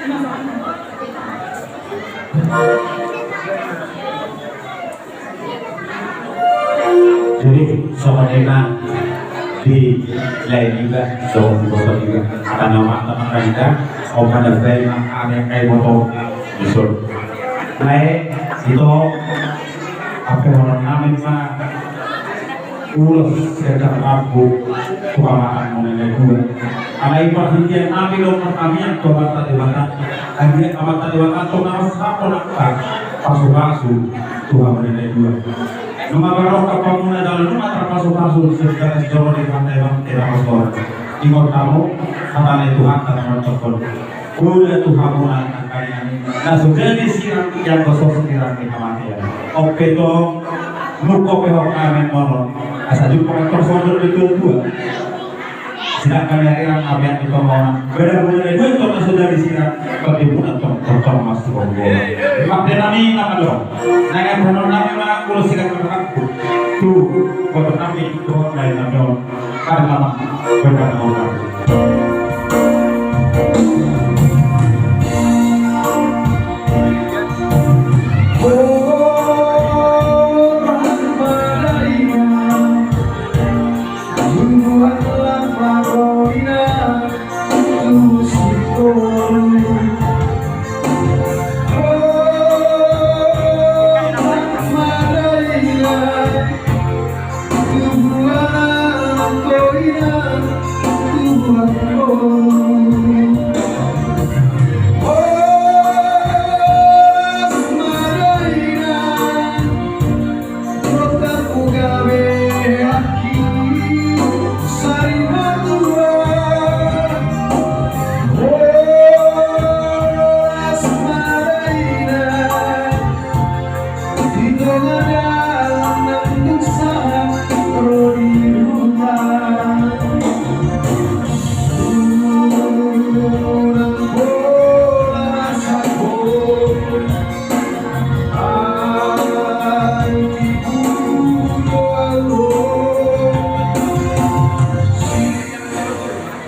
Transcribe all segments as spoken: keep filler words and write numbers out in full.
Jadi songon i ma di lae niba, songon di boto niba, angka na mata mata niba, opa na bae ma ame angka iboto. Ison. Lae, ito, ampe holan nami ma ulos sian jabu tu amang muna na dua. Alai parhitean nami do martamiang tu Amanta Debata. Ai Amanta Debata tong na mangkapon angka pasupasu tu hamuna na dua. Nunga barokah hamuna jala nunga tarpasupasu sian bagas joro ni Tuhanta Debata. Ingot hamu hata ni Tuhanta na mandok on. Poda tu hamuna angka inang na so jadi sirang, ianggo so sirang ni hamatean. Onpe tong, nunga pe ho hami monon. Asa jumpang tor sondor di tua-tua. Sirang hami arirang, hami angka tonga on. Beda muna na dua tong na so jadi sirang, beda muna tong, tong, tong mas tu bonggo. Mate nami nama dong. Nanga bonon nami ma ulos sian hami tu boto nami tu lae nami on. Ada nama, beda nama.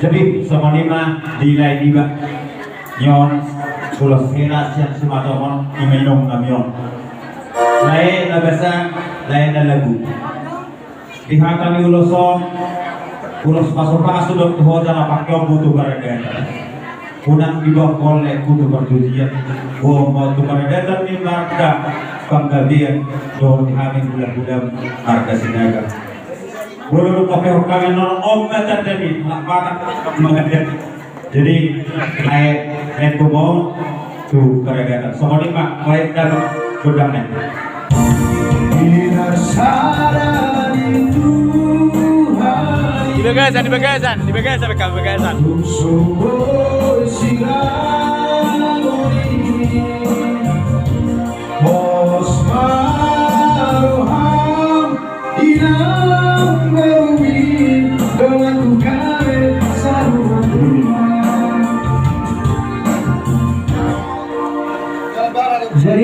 Jadi songon i ma di lae niba. Nion ulos hela sian Sumatra on, i ma inong nami on. Lae na basa, lae na lagu. Di hata ni ulos on, ulos pasupasu do tu ho jala pangkeonmu tu paradaton. Unang diboan laengku tu parjujian, boanmu tu paradaton ni marga Panggabean dohot di hami hula-hulam marga Sinaga. Molo dung papeho hami non, on ma tanda ni halak Batak mangadean. Jadi lae, laengku ma on tu paradaton. Songon i ma, lae, dan gondang lae. Di bagasan, di bagasan, di bagasan, di bagasan. Jadi